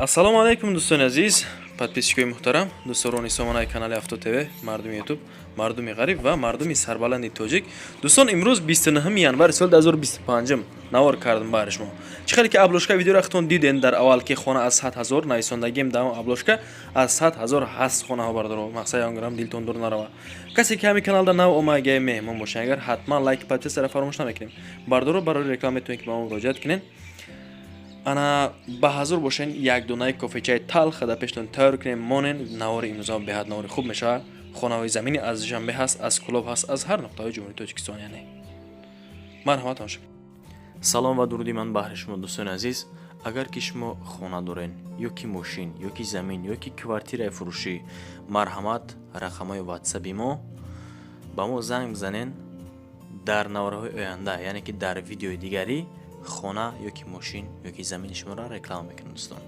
Ассалому алайкум, дӯстони азиз, подписчикои муҳтарам, дӯстдорони сомонаи канали Авто ТВ, мардуми Ютуб, мардуми ғариб ва мардуми сарбаланди тоҷик. Дӯстон, имрӯз 29 январи соли 2025 навор кардам баҳри шумо. Чӣ хеле ки обложка видеоро худтон диден дар аввал, ки хона аз 100 ҳазор нависондагием, дар обложка аз 100 ҳазор ҳаст хонаҳо. Бардоро, мақсади он гирам, дилтон дур нарава. Касе ки ҳамин каналда нав омагаи меҳмон бошед, агар ҳатман лайк, подписара фаромӯш намекунем. Бардоро, барои реклама метавонед, ки ба мо муроҷиат кунед. Ана, ба ҳазур бошен, як донаи кофечаи талха дар пештон тайёр кунем, монен. Навори имрӯза беҳад навори хуб мешавад. Хонаҳои заминӣ аз Душанбе ҳаст, аз Кӯлоб ҳаст, аз ҳар нуқтаҳои Ҷумҳурии Тоҷикистон, яъне марҳамат, тамошо. Салом ва дуруди ман баҳри шумо, дӯстони азиз. Агар ки шумо хона дорен ё ки мошин, ё ки замин, ё ки квартираи фурӯшӣ, марҳамат, рақамҳои ватсаби мо ба мо занг бизанен. Дар наворҳои оянда, яъне ки дар видеои дигарӣ, хона ё ки мошин, ё ки замини шуморо реклама мекунем, дӯстон.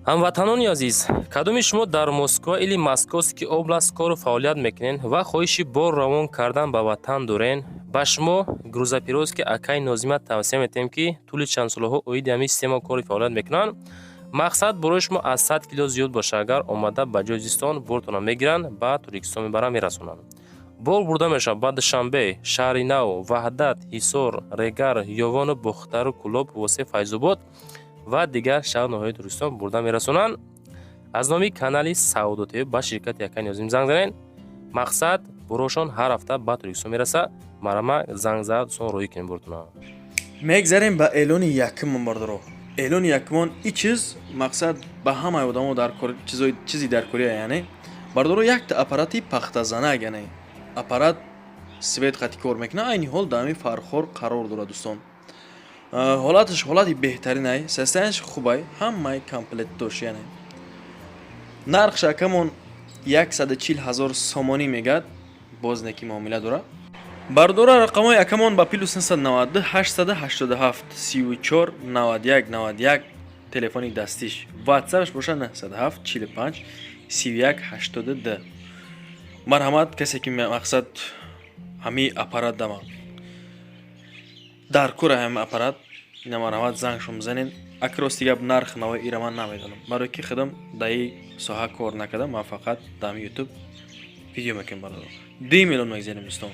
Ҳамватанони азиз, кадоми шумо дар Москва или Московский область кору фаъолият мекунед ва хоҳиши бор равон кардан ба ватан дорен, ба шумо грузоперевозки акаи Нозима тавсия метиҳем, ки тӯли чанд солаҳо оиди ҳамин система кори фаъолият мекунанд. Мақсад, борои шумо аз 100 кило зиёд боша агар, омада ба ҷои зистон бортона мегиранд, ба Тоҷикистон мебаранд, мерасонанд. Бор бурда мешавад ба Душанбе, Шаҳри Нав, Ваҳдат, Ҳисор, Регар, Ёвону Бохтару Кӯлоб, Восе, Файзобод ва дигар шаҳру ноҳияҳои Тоҷикистон бурда мерасонанд. Аз номи канали Савдо ТВ ба ширкати акаи Нозим занг занед. Мақсад, борошон ҳар ҳафта ба Тоҷикистон мерасад. Марҳамат, занг зада, дӯстон, роҳӣ кунем бортона. Мегзарем ба эълони якумон, бардоро. Эълони якумон и чиз, мақсад, ба ҳамаи одамо дар чизи дар кория, яъне, бардоро, якта аппарати пахтазанак, яъне аппарат свет қати кор мекунад. Айни ҳол дар ҳамин Фархор қарор дорад, дӯстон. Ҳолаташ ҳолати беҳтаринай, состоянияш хубай, ҳамаи комплект дошт. Яъне нархш акамон 140 ҳазор сомонӣ мегӯяд, боз неки муомила дора. Бардора, рақамҳои акамон ба +992 887 34 91 91 телефони дастиш, ватсапш боша 907 45 31 82. Марҳамат, касе ки, мақсад, ҳамин аппарат дама дар кора, ҳамин аппарат ина, марҳамат, зангшон бизанен. Аки, рости гап, нарх навои ира ман намедонам, барои ки худам дар и соҳа кор накардам, ман фақат дар ҳамин Ютуб видео мекунем. Бародаро, 2 миллион мегзарем, дӯстон.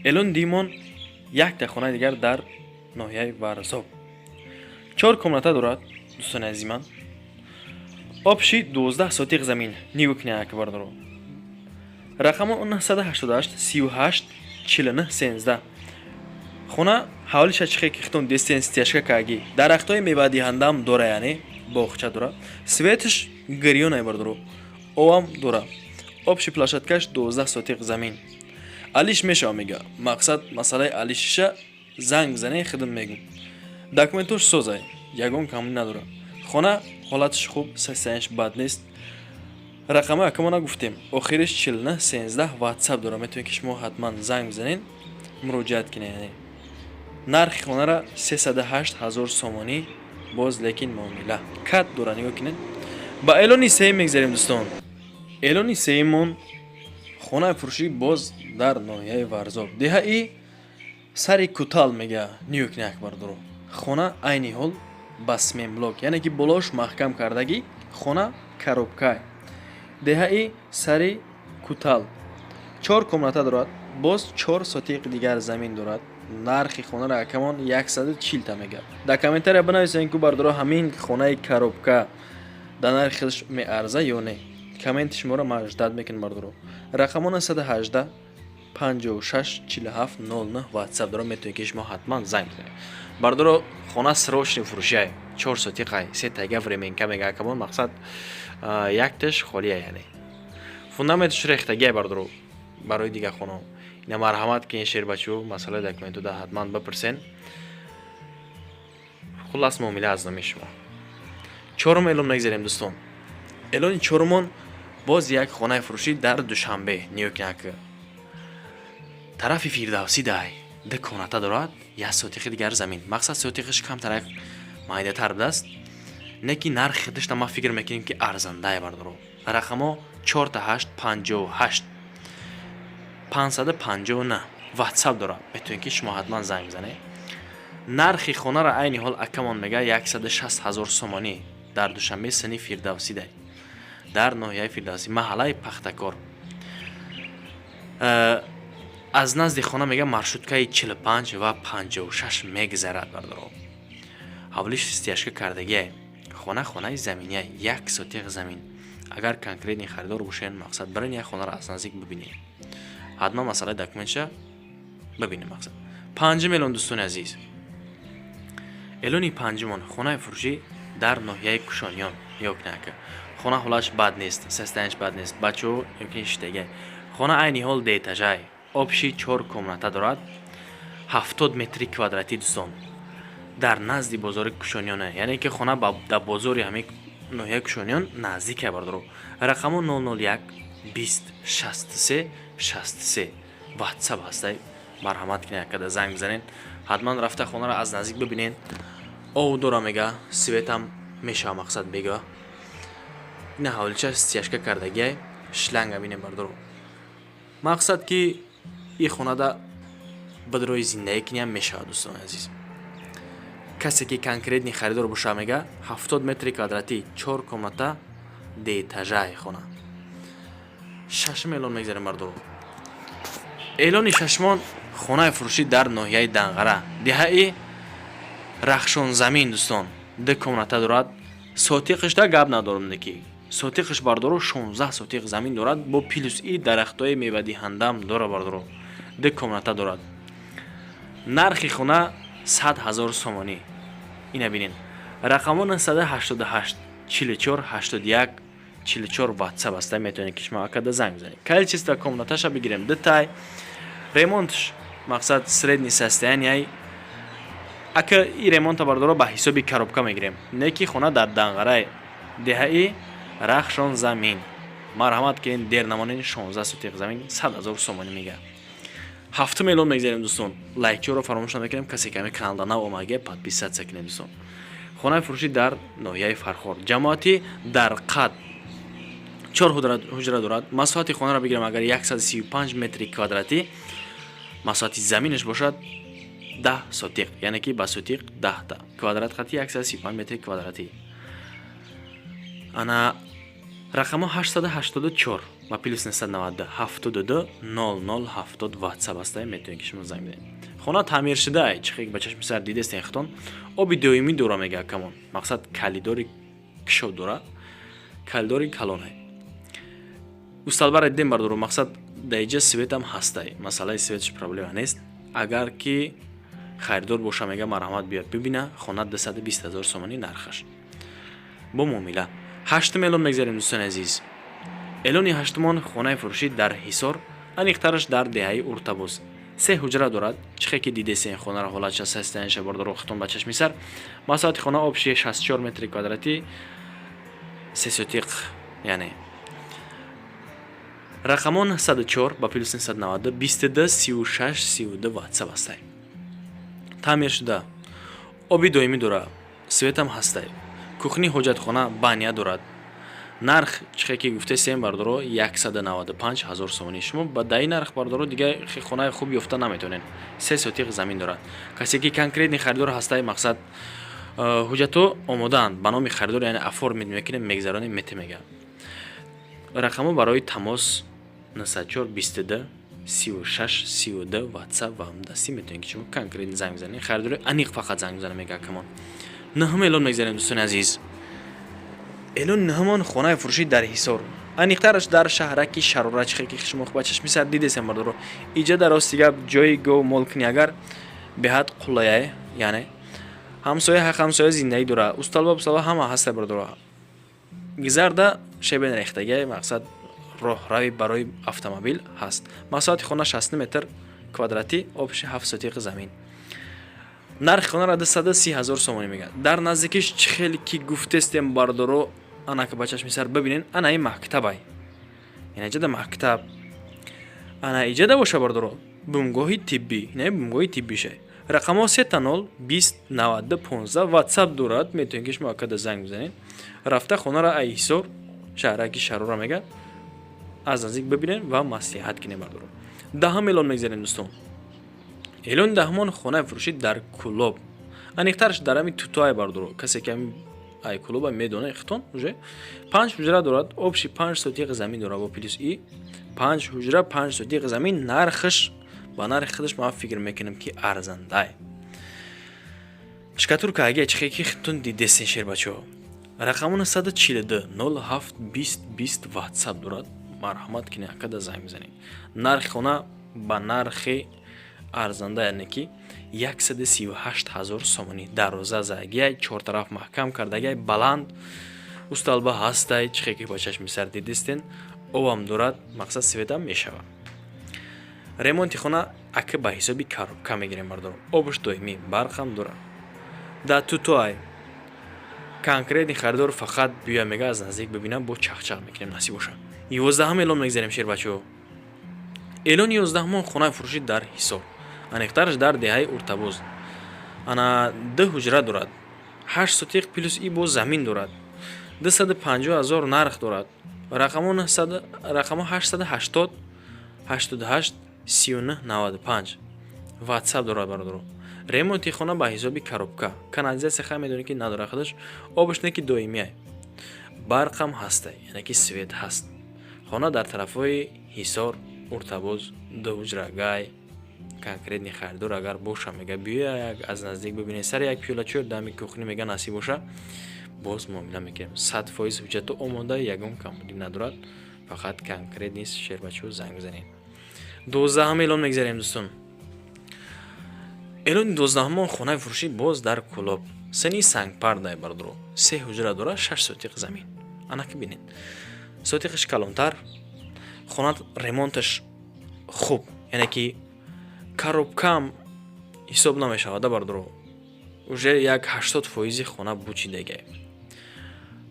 Эълони дуюмон якта хонаи дигар дар ноҳияи Варзоб, чор комната дорад, дӯстони азизи ман, общий 12 сотих замин. Нигоҳ кунед, ака, бародаро, рақамо 988 38 49 13. Хона ҳавлиша чихе ки хитон дестен, стяжка каги, дарахтҳои мевадиҳандаам дора, яъне боғча дора, светш гирёнай, бардоро, овам дора. Общий площадкаш 12 сотих замин. Алиш мешава, мега. Мақсад, масъалаи алишиша занг бизане, хидм мегум. Документош созай, ягон камӣ надора. Хона ҳолаташ хуб, состоянияш бад нест. Рақамҳои акамона гуфтем, охириш 49 13, ватсап дора, метавонед, ки шумо ҳатман занг бизанед, муроҷиат кунед. Яъне нархи хонара 308 ҳазор сомонӣ, боз лекин муомила кат дора. Нигоҳ кунед. Ба эълони сеюм мегзарем, дӯстон. Эълони сеюмон хонаи фурӯшӣ боз дар ноҳияи Варзоб, деҳаи Сари Кутал мега. Нигоҳ кунед, акбардоро, хона айни ҳол ба цементблок, яъне ки болош маҳкам кардагӣ, хона коробкай. Деҳаи Сари Кутал, чор комната дорад, боз 4 сотиқ дигар замин дорад. Нархи хонаро акамон 140 та мегӯяд. Дар комментария бинависед, ку, бардоро, ҳамин хонаи коробка дар нархи худаш меарза ё не. Комменти шуморо ман ждать мекунам, бардоро. Рақамон 118 56 47 09, ватсап дорам, метавонед, ки шумо ҳатман занг бизанед. Бардоро, хона срочный фурӯшиай, 4 сотиқай, се тайга временка мега акамон. Мақсад, якташ холия, яъне фундаменташ рехтагиай. Бардоро, барои дигар хонаҳо ина, марҳамат, ки ин шербачу масъалаи документуда ҳатман бипурсен. Хуллас, муомила аз номи шумо. Чорум эълон мегзарем, дӯстон. Эълони чорумон боз як хонаи фурӯшӣ дар Душанбе, ниёкняк, тарафи Фирдавсӣ дай, ду комната дорад, як сотихи дигар замин. Мақсад, сотихиш камтарак майдатар будааст, не ки нархи худашта ман фикр мекунем, ки арзандае. Бардоро, рақамҳо 4 8 58 559, ватсап дорад, метавонед, ки шумо ҳатман занг бизанед. Нархи хонаро айни ҳол акамон мега 160 ҳазор сомонӣ. Дар Душанбе, сини Фирдавсида, дар ноҳияи Фирдавсӣ, маҳаллаи Пахтакор. Аз назди хона мега маршруткаи 45 ва 56 мегзарад. Бардоро, ҳавлиш стяжка кардагие. Хона хонаи заминия, як сотиқ замин. Агар конкретный харидор бошен, мақсад, барин як хонаро аз наздик бибинед, ҳатман масъалаи документша бибинем. Мақсад, панҷум эълон, дӯстони азиз. Эълони панҷумон хонаи фурӯшӣ дар ноҳияи Кушониён. Ёкнака, хона ҳолатш бад нест, состояниеш бад нест, бачаҳо ёкин шиштага. Хона айни ҳол дуэтажай, общий чор комната дорад, 70 метри квадратӣ. Дӯстон, дар назди бозори Кушониёне, яъне ки хона дар бозори ҳамин ноҳияи Кушониён наздика. Бардоро, рақамо 001 20 63 63 Ватсап ҳастай. Марҳамат кинед, якада занг бизанед, ҳатман рафта хонаро аз наздик бибинед. Ов дора мега, светам мешава. Мақсад, бега ина ҳавлича стяжка кардагиай, шланга бинем, бардоро. Мақсад, ки и хонада бадрои зиндагӣ киниам мешавад. Дӯстони азиз, касе ки конкретный харидор боша, мега 70 метри квадратӣ, чор комната, дуэтажаи хона. Шашум эълон мегзарем, бардоро. Эълони шашумон хонаи фурӯшӣ дар ноҳияи Данғара, деҳаи Рахшонзамин. Дӯстон, ду комната дорад, сотиқишда гап надорам, ки сотиқиш, бардоро, 16 сотиқ замин дорад, бо плюс и дарахтҳои мевадиҳандаам дора. Бардоро, ду комната дорад. Нархи хона 100 ҳазор сомонӣ. Ина бинед, рақамо 988 44 81 44 Ватсап аста, метавонед ки шумо акада занг бизанед. Количество комнаташа бигирем, дутай, ремонтш, мақсад, средний состояние. Ака, и ремонта, бардоро, ба ҳисоби коробка мегирем. Не ки хона дар Данғарай, деҳаи Рахшон замин. Марҳамат кунед, дер намонед. 16 сотиқ замин, 100 ҳазор сомонӣ мега. Ҳафтум эълон мегзарем, дӯстон. Лайкчиҳоро фаромӯш намекунем. Касе ки ҳамин каналда нав омадагия, подписаться кунед. Дӯстон, хонаи фурӯшӣ дар ноҳияи Фархор, ҷамоати дар қад, чор ҳуҷра дорад. Масоҳати хонаро бигирам агар, 135 метри квадратӣ. Масоҳати заминаш бошад 10 сотиқ, яъне ки ба сотиқ 10-та квадрат хати 135 метри квадратӣ. Ана рақамҳо 884 ва плюс 992 72 00 70 Ватсап ҳастай, метавонед ки шумо занг бизанед. Хона таъмиршуда, чихе ба чашми сар дидестен хитон. Оби доимӣ дора мега камон. Мақсад, калидори кишод дора, калидори калонай. Усталбара дидем, бардоро. Мақсад, даиҷа светам ҳастай, масъалаи светш проблема нест. Агар ки харидор боша, мега, марҳамат, биёд бибина. Хона 220 ҳазор сомонӣ нархаш, бо муомила. Ҳаштум эълон мегзарем, дӯстони азиз. Эълони ҳаштумон хонаи фурӯшӣ дар Ҳисор, аниқтараш дар деҳаи Уртабоз, се ҳуҷра дорад. Чихе ки дидесен хонаро, ҳолатша, состояниеша, бардоро, хитон ба чашми сар. Масоҳати хона общий 64 метри квадратӣ, се сотиқ яъне. Рақамон 104 ба плюс 992 22 36 32 Ватсап ҳастай. Таъмир шуда, оби доимӣ дора, светам ҳастай, кухни, ҳоҷатхона, баня дорад. Нарх, чихе ки гуфтесем, бардоро, 195 ҳазор сомонӣ. Шумо ба даи нарх, бардоро, дига хонаи хуб ёфта наметавонед. Се сотиқ замин дорад. Касе ки конкретный харидор ҳастай, мақсад, ҳуҷҷатҳо омодаанд ба номи харидор, яъне оформить мекунем, мегзаронем, мете мега. Рақамҳо барои тамос 94 22 36 32 Ватсап ва ҳамдастӣ, метавонед ки шумо конкретно занг бизанед. Харидори аниқ фақат занг бизанед, мега камон. Нӯҳум эълон мегзарем, дӯстони азиз. Эълони нӯҳумон хонаи фурӯшӣ дар Ҳисор, аниқтараш дар шаҳраки Шарора. Чихе ки шумо ба чашми сар дидесем, бардоро, иҷа дар рости гап ҷои гов мол кунӣ агар, беҳад қуллаяй, яъне ҳамсоя ҳақ ҳамсоя зиндагӣ дора, усталба пусталба ҳама ҳаста, бардоро. Гизарда щебень рехтагиай, мақсад, роҳрави барои автомобил ҳаст. Масоҳати хона 60 метр квадратӣ, общий 7 сотиқи замин. Нархи хонаро 230 ҳазор сомонӣ мегӯяд. Дар наздикиш, чӣ хеле ки гуфтестем, бардоро, анака ба чашми сар бибинен, ана ин мактабай, ина иҷада мактаб, ана иҷада боша, бардоро, бунгоҳи тиббӣ, ина бунгоҳи тиббишай. Рақамҳо 000 20 92 15 Ватсап дорад, метавонед ки шумо акада занг бизанед. Рафта хонаро ай Ҳисор, шаҳраки Шарора мега, аз наздик бибинем ва маслиҳат кунем, бардоро. Даҳум эълон мегзарем, дӯстон. Эълони даҳумон хонаи фурӯшӣ дар Кӯлоб. Аниқтараш дар ҳами Тутуай, бардоро. Касе ки ҳами ай Кӯлоба медона, хитон уже. Панҷ ҳуҷра дорад, общий 5 сотиқ замин дорад, бо плюс и панҷ ҳуҷра, 5 сотиқ замин. Нархаш ба нархи худаш ман фикр мекунам, ки арзандай. Штукатурка аге чихе ки хитон дидесен, шербачаҳо. Рақаму 942 07 20 20 ватсап дорад. Марҳамат кини, акада занг бизанед. Нархи хона ба нархи арзанда, яъне ки 138 ҳазор сомонӣ. Дарвоза загияй, чортараф маҳкам кардагиай, баланд усталба ҳастай, чихе ки ба чашми сар дидистен. Обам дорад, мақсад, светам мешавад. Ремонти хона ака ба ҳисоби коробка мегирем, бардорам. Обуш доимӣ, барқам дорад. Дар Тутуай конкретный харидор фақат биёя, мега, аз наздик бибинам, бо чахчах мекунем, насиб боша. 11-ум эълон мегзарем, шербачаҳо. Эълони 11-умон хонаи фурӯшӣ дар Ҳисор, аниқтараш дар деҳаи Уртабоз. Ана, ду ҳуҷра дорад, 8 сотиқ плюс и бо замин дорад, 250 ҳазор нарх дорад. Рақамо 880 88 39 95 ватсап дорад, бародаро. Ремонти хона ба ҳисоби коробка, канализация хай медонӣ, ки надорад худаш, обаш не ки доимиай, барқам ҳастай, яъне ки свет ҳаст. Хона дар тарафҳои Ҳисор, Уртабоз, ду ҳуҷра гай. Конкретный харидор агар боша, мега, биёя, як аз наздик бибинед, сари як пиёла чой дами кухни, мега, насиб боша, боз муомила мекунем. 100% ҳуҷҷату омода, ягон камбудӣ надорад. Фақат конкретный шербачаҳо занг бизанед. 12-ум эълон мегзарем, дӯстон. Эълони 12-умон хонаи фурӯшӣ боз дар Кӯлоб, сини Сангпардай, бародаро. Се ҳуҷра дорад, 6 сотиқ замин. Ана ки бинед, сотиқаш калонтар, хона ремонташ хуб, яъне ки коробкаам ҳисоб намешавада, бародаро. Уже як 80 фоизи хона бучидагай.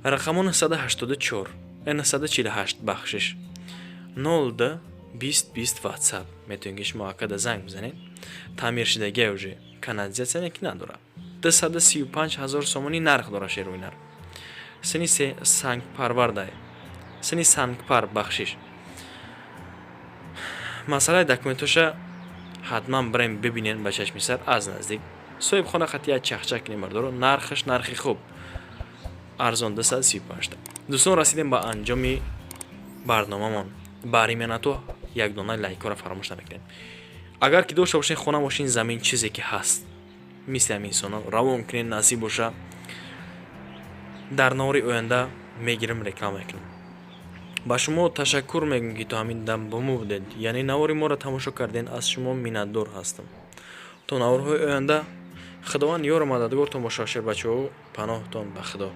Рақамо 984, 948, бахшиш, 02 20 20 ватсап. Метавонед, ки шумо акада занг бизанед. Таъмиршидагиай уже, канализация ки надорад. 235 ҳазор сомонӣ нарх дорад, шервинар. Сини Сангпарвардай, сини Сангпар, бахшиш. Масъалаи документоша ҳатман бирем, бибинен ба чашми сар, аз наздик соҳибхона хати як чахчах кунем, бардоро. Нархаш нархи хуб, арзон, 235. Дӯстон, расидем ба анҷоми барномамон. Баҳри меҳнатҳо як дона лайкҳоро фаромӯш намекунед. Агар ки дошта бошед хона, мошин, замин, чизе ки ҳаст, мисли ҳамин инсонҳо равон кунед, насиб боша, дар навори оянда мегирем, реклама мекунем. Ба шумо ташаккур мегӯем, ки то ҳамин дам бо мо будед, яъне навори моро тамошо кардем. Аз шумо миннатдор ҳастам. То наворҳои оянда Худованд ёру мададгортон бошад, шербачаҳо. Паноҳтон ба Худо.